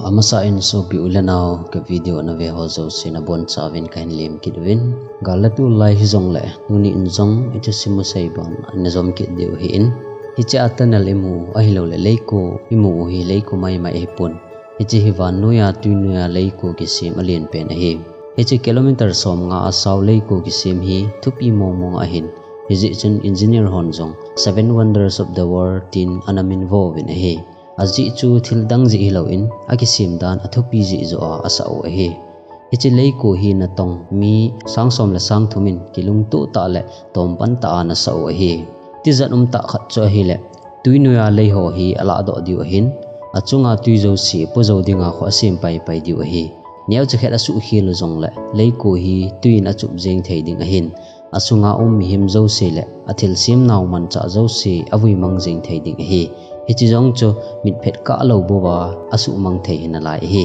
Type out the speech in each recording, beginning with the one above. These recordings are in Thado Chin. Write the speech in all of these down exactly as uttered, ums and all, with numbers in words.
Amasa in sopi u le nao ka video ana ve ho jouse nabonchauvin kahin lem kit uvin. Gal le tol lai hijongle tuni in jong hiche sim u sei ban ana jom kit diu ahin. Hiche a tunnel imu u ahilouleh leiko imu u hi leiko maimai ahipon. Hiche hi vannoiya tuinoiya leiko kisem alen pen ahi. Hiche kilometer somnga a sao leiko kisem hi thupi mongmong ahin. Hijeh chun engineer hon jong Seven Wonders of the World tin ana minvo uvin ahi. Ajeh chu thil dang jeh hilouvin akisem dan athupi jeh joh a asah u ahi. Hiche leiko hi natong mi sang som le sang thum in kilungtoh tah le tompan tah a anasah u ahi. Tijat um tah khat chu ahile, tuinoiya lei ho hi alahdoh diu ahin, achunga tui jouse po jou dinga kho asem paipai diu ahi. Neocha khat asuhkhel u jongle leiko hi tuiyin achup jeng thei ding ahin, asunga um mihem jouse le athilsem nau manchah jouse avui mang jeng thei ding ahi. Hiche jong chu mitphet kah lou bouva asuhmang thei hinalai ahi.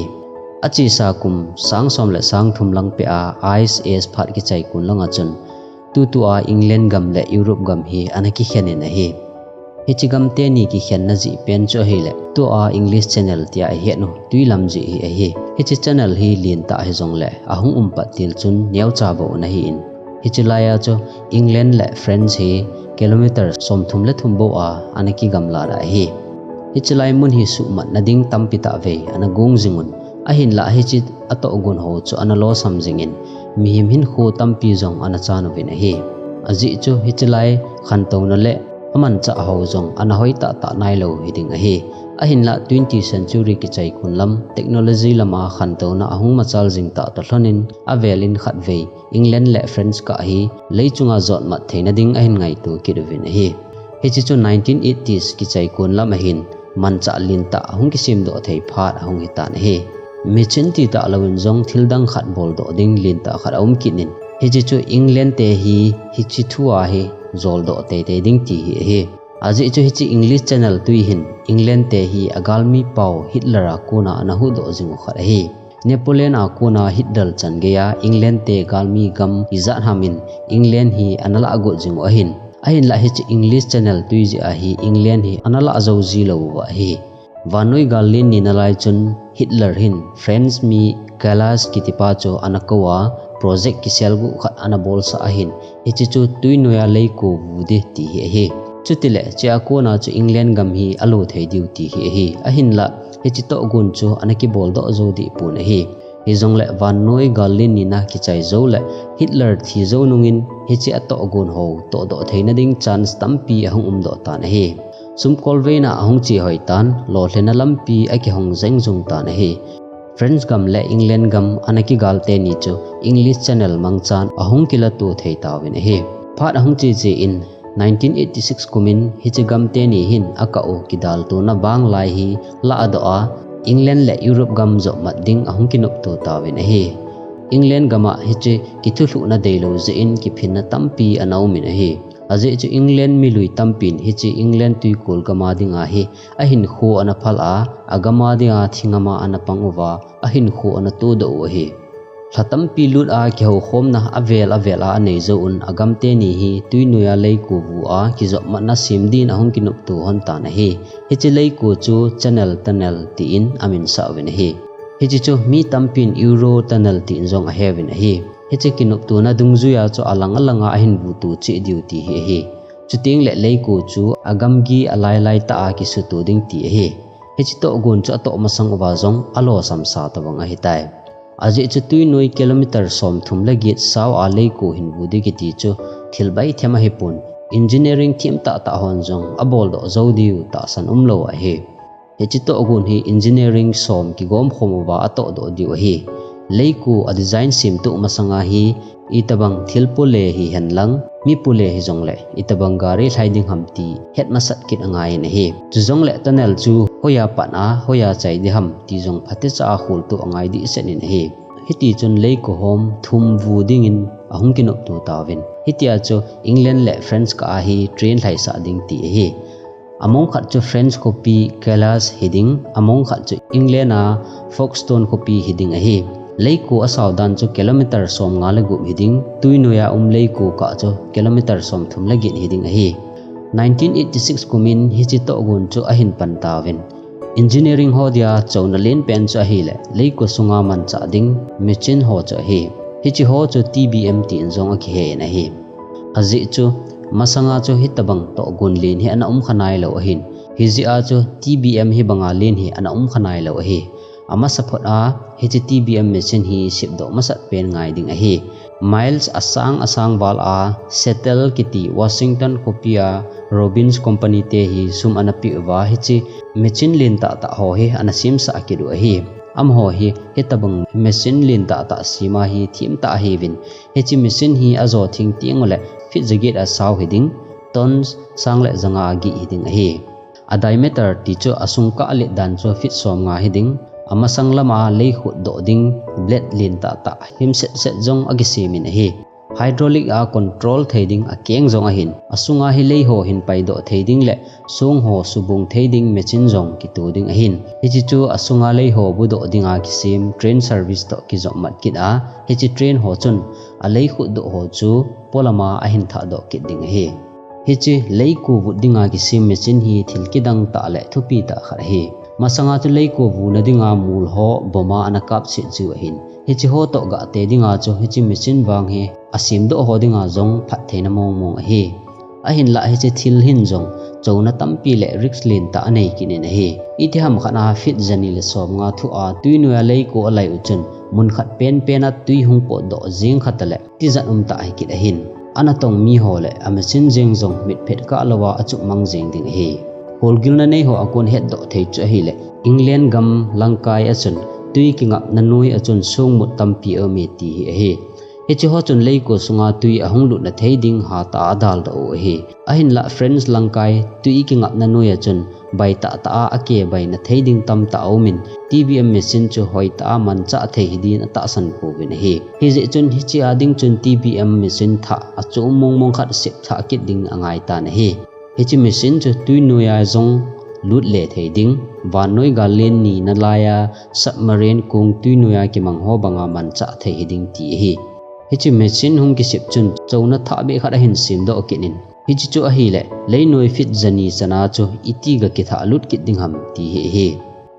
Achesa kum sang som le sang thum lang peh a Ice Age phat kichai kon langa chun tutua England gam le Europe gam hi ana kikhen in ahi. Hiche gam teni kikhenna jeh pen chu ahile, tua English Channel tia ihet u twi lam jeh hi ahi. Hiche channel hi lentah hijongle ahung um pat til chun neocha bou ana hi in, hiche laiya chu England le France hi kilometer somthum le thum bou a ana kigamlat ahi. Hiche lai mun hi suhmatna ding tampi tah vei ana gong jing un, ahinlah hiche atohgon ho chu ana losam jing in, mihem hinkho tampi jong ana chan uvin ahi. Ajeh chu hiche lai khantouna le amanchah ho jong ana hoi tahtah nailou hiding ahi. Ahinlah twenty century kichai kon lam technology lama khantouna ahung machal jing tah toh lhon in avel in khatvei England le France kah hi leichunga jotmat theina ding ahin ngaito kit uvin ahi. Hiche chu nineteen eighties kichai kon lam ahin manchah lentah ahung kisemdoh thei phat ahung hitan ahi. Machine titah louvin jong thil dang khat boldoh ding lentah khat aum kit in, hiche chu England te hi hiche thua hi joldoh teitei ding ti hi ahi. Ajeh chu hiche English Channel twi hin England te hi agalmi pau Hitler a kona ana huhdoh jing u khat ahi. Napoleon a kona Hitler chan geiya England te galmi gam ijat ham in England hi ana lahgot jing u ahin, ahinlah hiche English Channel twi jeh a hi England hi ana lah jou ji lou uva ahi. Vannoi gal len nina lai chun Hitler hin France mi Calas kitipa chu ana kou a, project kiselguh khat ana bolsah ahin, hiche chu twinoiya leiko vu ding ti hi ahi. Chutileh hichea kona chu England gam hi alo thei diu ti hi ahi. Ahinlah hiche tohgon chu ana kiboldoh jou dehpon ahi. Hijongle vannoi gal len nina kichai jouleh Hitler thi jou nungin hiche atohgon ho tohdoh theina ding chance tampi ahung umdoh tan ahi. Sumkolveina ahung che hoi tan, lolhinna lampi akihong jeng jong tan ahi. France gam le England gam ana kigal teni chu English Channel mangchan ahung kilato thei tauvin ahi. Phat ahung che che in nineteen eighty six kumin hiche gam teni hin akah u kidaltona bang lai hi lahdoh a, England le Europe gam jotmat ding ahung kinopto tauvin ahi. England gam a hiche kithuhluhna deilou jeh in kiphinna tampi ana umin ahi. Ajeh chu England milui tampin hiche England twikol gam a dinga hi ahinkho ana phal a, agam a dinga thingam a ana pang uva, ahinkho ana todoh u ahi. Lha tampi lut a kihoukhomna avel avel a anei jouvin agam teni hi twinoiya leiko vu a kijopmatna sem din ahung kinopto lhon tan ahi. Hiche leiko chu Channel Tunnel tin aminsah uvin ahi. Hiche chu mi tampin Euro Tunnel tin jong aheuvin ahi. Hiche kinoptona dungjuia chu alang alanga ahin vuto cheh diu ti hi ahi. Chutengleh leiko chu agamgi alailai tah a kisuto ding ti ahi. Hiche tohgon chu atoh masang uva jong alosam sa tobang ahitai. Ajeh chu twinoi kilometer somthum le get sao a leiko hin vu ding kiti chu thil baithem ahipon, engineering themtah tah hon jong aboldoh jou diu tahsan umlou ahi. Hiche tohgon hi engineering som kigomkhom uva atohdoh diu ahi. Leiko adesign semtoh masanga hi itobang thil pole hihen lang, mi pole hijongleh itobang gari lhai ding ham ti het masat kit angaiyin ahi. Chujongleh tunnel chu hoiya pat a, hoiya chai ding ham ti jong phatecha a kholtoh angai dehset in ahi. Hitichun leiko hom thum vu dingin ahung kinopto tauvin, hitia chu England le France kah a hi train lhaisah ding ti ahi. Among khat chu France khopi Calais hiding, among khat chu England a Folkestone khopi hiding ahi. Leiko asao dan chu kilometer somnga le gup hiding, twinoiya um leiko kah chu kilometer somthum le get hiding ahi. Nineteen eighty six kumin hiche tohgon chu ahin pan tauvin, Engineering ho dia chouna lenpen chu ahileh, leiku sunga manchah ding machine ho chu ahi. Hiche ho chu T B M tin jong akihen ahi. Ajeh chu, masanga chu hitabang tohgon len hi ana umkha nailou ahin. Hijeh a chu T B M hibanga len hi ana umkha nailou ahi. Amasaphot a, hiche T B M machine hi sepdoh masatpen ngai ding ahi. Miles asang asang val a Seattle kiti Washington khopi a Robbins Company te hi sum ana peh uva, hiche machine len tahtah ho hi ana semsah kit u ahi. Amaho hi hitabang machine len tahtah sem a hi themtah ahiuvin, hiche machine hi ajo theng teng uleh feet jaget a sao hiding, tons sang le janga agih hiding ahi. A diameter ti chu asung kah let dan chu feet somnga hiding, amasang lama leikhut doh ding blade len tahtah himsetset jong akisemin ahi. Hydraulic a control thei ding akeng jong ahin, asunga hi leiho hin paidoh thei ding le songho subung thei ding machine jong kito ding ahin. Hiche chu asunga leiho budoh dinga kisem train service toh kijopmat kit a, hiche train ho chun aleikhutdoh ho chu polama ahin thahdoh kit ding ahi. Hiche leiku vut dinga kisem machine hi thil kidang tah le thupi tah khat ahi. Masanga chu leiku vuna dinga mol ho bomb a ana kapset jiu ahin, hiche ho toh gah te dinga chu hiche machine vang hi asemdoh ho dinga jong phattheina mongmong ahi. Ahinlah hiche thil hin jong chouna tampi le risk lentah anei kit in ahi. Itiham khat a feet jani le somnga thuh a twinoiya leiku alai u chun, munkhat penpen a twi hung potdoh jeng khat a le tijat umtah hikit ahin. Anatong miho le amachine jeng jong mitphet kah louva achupmang jeng ding ahi. Holgilna neiho akon hetdoh thei chu ahileh, England gam langkai a chun twi kingapna noi a chun songmut tampi aume ti hi ahi. Hiche ho chun leiku sunga twi ahung lutna thei ding hatah a adaldoh u ahi. Ahinlah France langkai twi kingapna noi a chun baitahtah a akibaina thei ding tamtah aumin, T B M machine chu hoitah a manchah thei hidin atahsan pouvin ahi. Hijeh chun hichea ding chun T B M machine thah achom mongmong khat septhah kit ding angaitan ahi. Hiche machine chu twinoiya jong lutle thei ding, vannoi gal len nina laiya submarine kong twinoiya kimang ho banga manchah thei hiding ti ahi. Hiche machine hung kisep chun chouna thahbeh khat ahin semdoh kit in, hiche chu ahileh leinoi feet jani chana chu iti gakithah lut kit ding ham ti hi ahi.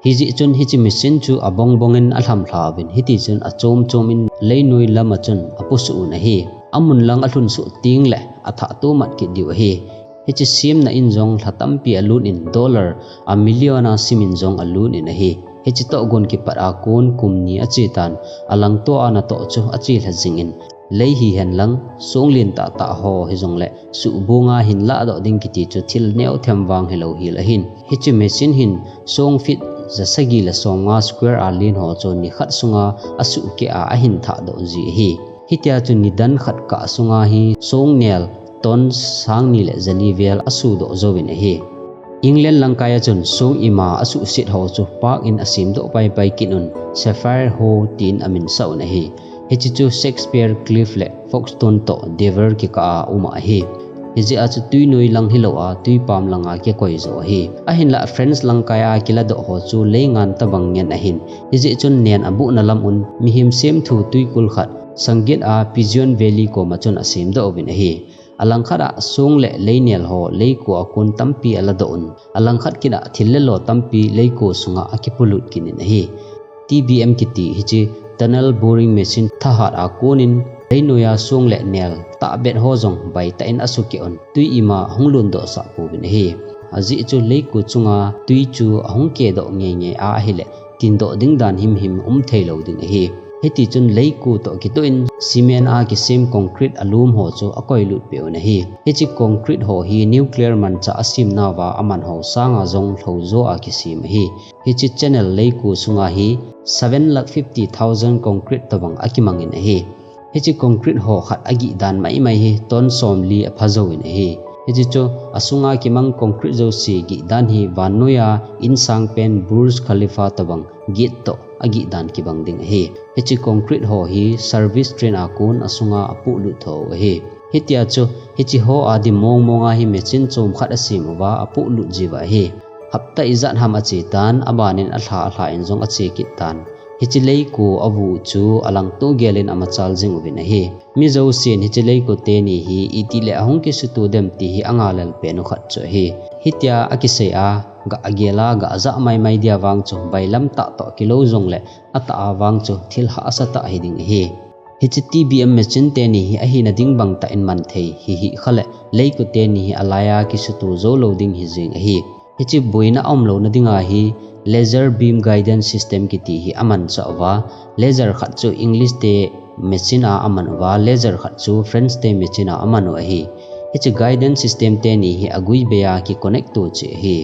Hijeh chun hiche machine chu abongbong in alhamlha uvin, hitichun achomchom in leinoi lama chun apusuh un ahi. Amun lang alhunsuh tengleh athah tomat kit diu ahi. Hiche semna in jong lha tampi alut in dollar a million a simin jong alut in ahi. Hiche tohgon kipat a kon kum ni achetan, alangtoa natoh chu achelha jingin, lei hihen lang song lentahtah ho hijongleh suhbonga hin lahdoh ding kiti chu thil neothem vang hilou hel ahin. Hiche machine hin song feet jasagi le somnga square a len ho chu nikhat sunga asuhkeh a ahin thahdoh ji ahi. Hitia chu nidan khat kah sunga hi song nel ton sangni le jali vel asuhdoh jouvin ahi. England langkaiya chun song ima asuhset ho chu park in asemdoh paipai kit un, Sapphire Hole tin aminsah un ahi. Hiche chu Shakespeare Cliff le Folkestone toh De Vere kikah a uma ahi. Hijeh a chu twinoi lang hilouva twipam langa kikoijo ahi. Ahinlah France langkaiya kiladoh ho chu leingan tobang ngen ahin. Hijeh chun nen abohna lam un mihem semthu twikul khat, Sangit a Pigeon Valley koma chun asemdoh uvin ahi. Alangkhat a song le leinel ho leiko a kon tampi aladoh un, alangkhat kit a thil le lo tampi leiko sunga akipolut kit in ahi. T B M kiti hiche tunnel boring machine thahat a konin leinoiya song le nel tahbet ho jong baitah in asukeh un, twi ima hung lundohsah pouvin ahi. Ajeh chu leiko chunga twi chu ahung kehdoh ngeingei a ahileh, tindoh ding dan himhim umthei lou ding ahi. Hitichun leiko toh kitoh in cement a kisem concrete alum ho chu akoilut peh un ahi. Hiche concrete ho hi nuclear manchah asemnauva aman ho sanga jong lhou jo a kisem ahi. Hiche channel leiko sunga hi seven lakh fifty thousand concrete tobang akimangin ahi. Hiche concrete ho khat agih dan maimai hi ton somli aphajouvin ahi. Hiche chu asunga kimang concrete jouse gih dan hi vannoiya insang pen Burj Khalifa tobang gate toh agih dan kibang ding ahi. Hiche concrete ho hi service train a kon asunga apolut thou ahi. Hitia chu hiche ho adim mongmonga hi machine chomkhat asem uva apolut jiuva ahi. Hapta ijat ham achetan, abanin alha alha in jong ache kit tan. Hiche leiko avu chu alangto gelin amachal jing uvin ahi. Mi jousen hiche leiko teni hi itile ahung kisuto dem ti hi angalel pen u khat chu ahi. Hitia akisei a, Ga agel a, ga aja maimai dia vang chu, bailam tah toh kilou jongle, atah a vang chu, thil hahsa tah hiding ahi. Hiche T B M machine teni hi ahina ding bang tah in man thei hi hikha le, leiko teni hi alai a kisuto jou lou ding hijing ahi. Hiche boina aum louna dinga hi laser beam guidance system kiti hi amanchah uva, laser khat chu English te machine a aman uva, laser khat chu French te machine a aman u ahi. Hiche guidance system teni hi agui bei a kiconnect to cheh ahi.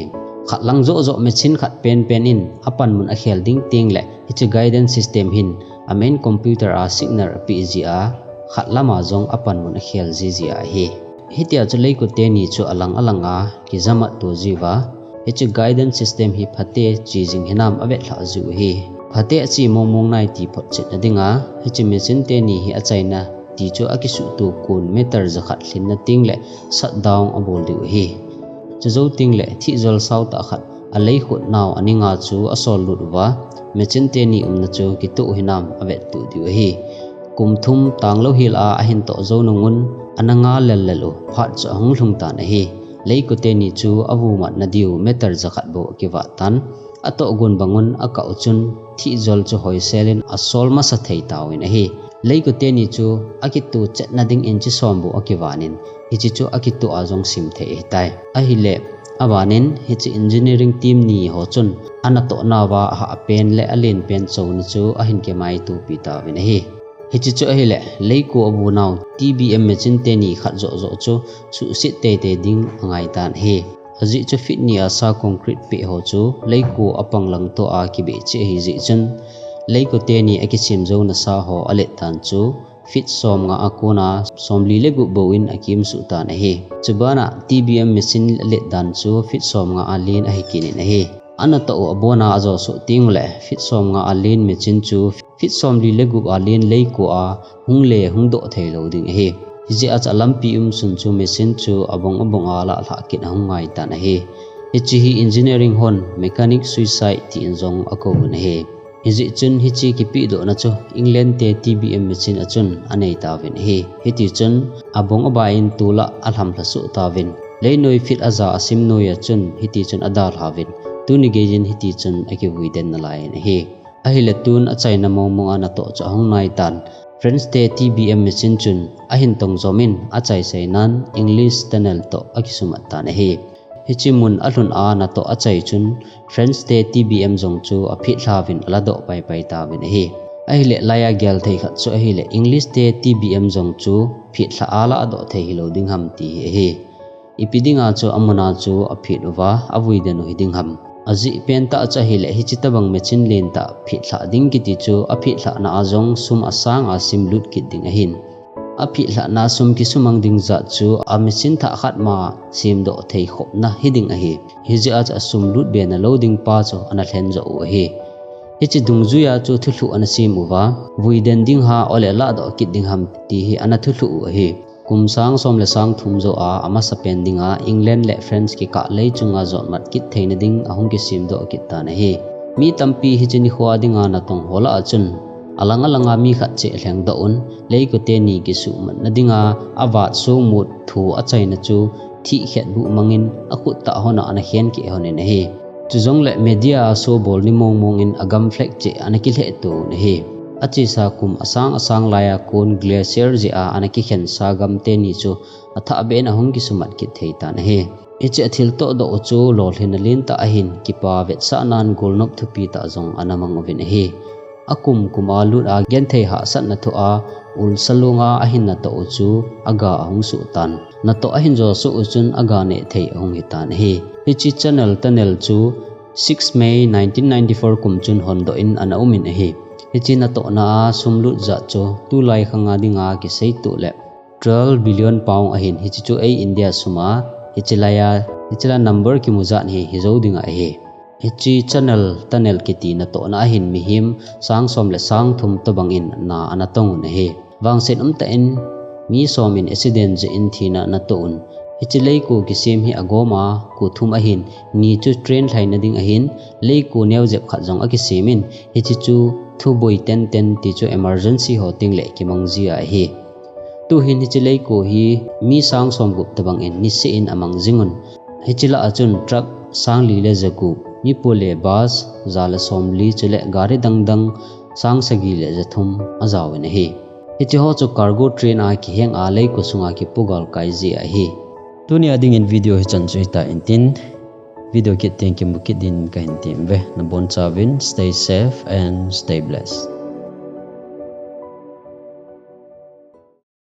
Khat lang joh joh machine khat penpen in apanmun akhel ding tengle, hiche guidance system hin a main computer a signal apeh jia, khat lama jong apanmun akhel jijia ahi. Hitia chu leiko teni chu alang alang a kijamat to jiuva, hiche guidance system hi phate che jing hinam avetlhah jiu ahi. Phate ache mongmong nai ti photchetna dinga, hiche machine teni hi achaina ti chu akisuhto kon meter jakhat lhinna tengle shutdown abol diu ahi. Chujou tengle thihjol sao tah khat alei khut nau aninga chu asol lut uva, machine teni umna chu kitoh hinam avetto diu ahi. Kum thum tanglou hel a ahin toh jou nungun, ana nga lel lel u phat chu ahung lhung tan ahi. Leiko teni chu avumatna diu meter jakhat bou akivah tan. Atohgon bangun akah u chun, thihjol chu hoisel in asol masa thei tauvin ahi. Leiko teni chu akitoh chetna dingin chi som bou akivanin, hiche chu akitoh a jong sim thei ahitai. Ahile, abanin hiche engineering team ni ho chun, anatoh nauva ahahpen le alenpen chouna chu ahin kimaitopi tauvin ahi. Hiche chu ahile, leiko avu nau T B M machine teni khat joh joh chu suhset teitei ding angaitan ahi. Ajeh chu feet ni asa concrete peh ho chu leiko apang lang toh a kibeh cheh ahijeh chun, leiko teni akisem jouna sa ho alet dan chu feet somnga a kona somli le gup bou in akimsuh tan ahi. Chubana T B M machine alet dan chu feet somnga a len ahi kit in ahi. Anatoh u abona ajoh soh tengule, feet somnga a len machine chu feet somli le gup a len leiko a hung le hung doh thei lou ding ahi. Hijeh a chu alampi um sun chu machine chu abong abong a lahlhah kit ahung ngaitan ahi. Hiche hi engineering hon mechanic suicide tin jong akouvin ahi. Hijeh chun hiche kipehdohna chu England te T B M machine a chun anei tauvin ahi. Hitichun abong abai in tol a alhamlha soh tauvin, leinoi feet aja asim noi a chun hitichun adalhauvin, tuni geiyin hitichun akivui den nalaiyin ahi. Ahile tun achaina mongmong a natoh chu ahung naitan, France te T B M machine chun ahin tong jomin achaisei nan English Channel toh akisumat tan ahi. Hiche mun alhun a natoh achai chun France te T B M jong chu aphetlhauvin aladoh paipai tauvin ahi. Ahile laiya gelthei khat chu ahile English te T B M jong chu phetlha a la adoh thei hilou ding ham ti hi ahi. Ipi dinga chu amuna chu aphet uva, avui den u hiding ham. Ajeh pentah chu ahile hiche tobang machine lentah phetlhah ding kiti chu aphetlhahna a jong sum asang a simlut kit ding ahin. Aphetlhahna sum kisumang ding jat chu a machine thah khat ma semdoh thei khopna hiding ahi. Hijeh a chu asum lut be nalou ding pa chu ana lhen joh u ahi. Hiche dungjuia chu thulhuh ana sem uva, vui den ding ham, ole ladoh kit ding ham ti hi ana thulhuh u ahi. Kum sang som le sang thum joh a, amasapen dinga England le France kikah lei chunga jotmat kit theina ding ahung kisemdoh kit tan ahi. Mi tampi hiche nikho a dinga natong ho lah a chun, alang alanga mi khat cheh lhengdoh un, leiko teni kisuhmatna dinga avat songmut thu achaina chu thihkhet buh mangin akhut tah hon a ana khen keh honin ahi. Chujongle media a show bol ni mongmong in agamlhek cheh ana kilhehto un ahi. Achesa kum asang asang laiya kon glacier jeh a ana kikhensa gam teni chu athahbeh in ahung kisumat kit thei tan ahi. Hiche athil tohdoh u chu lolhinna lentah ahin, kipa vetsahnan golnop thupi tah jong ana mang uvin ahi. Akum kum a lut a genthei hahsatna thoh a, ulsa longa ahin natoh u chu aga ahung soh tan. Natoh ahin josoh u chun aga neh thei ahung hitan ahi. Hiche Channel Tunnel chu six May nineteen ninety-four kum chun hondoh in ana umin ahi. Hiche natohna a sumlut jat chu tulai khanga dinga kiseitoh le twelve billion pound ahin, hiche chu ei India suma, hiche laiya, hiche la number kimu jat hi hijou dinga ahi. Hiche Channel Tunnel kiti natohna ahin mihem sang som le sang thum tobangin na ana tong un ahi. Vangset umtah in mi som in accident jeh in thina natoh un. Hiche leiko kisem hi agom a, ko thum ahin, ni chu train lhaina ding ahin, leiko neojep khat jong akisemin, hiche chu thuboi tenten ti chu emergency ho tengle kimang jia ahi. Tuhin hiche leiko hi mi sang somgup tobangin niseh in amang jingun. Hiche lah a chun truck sang li le ja gup, mipo le bus ja le som li chule gari dangdang sang sagi le ja thum ajaovin ahi. Hiche ho chu cargo train a kiheng a lei ko sunga kipugal kai ji ahi. Tunia dingin video hichan chu hita intin, video kit teng kimu kit din kahin tem ve. Nabonchauvin stay safe and stay blessed.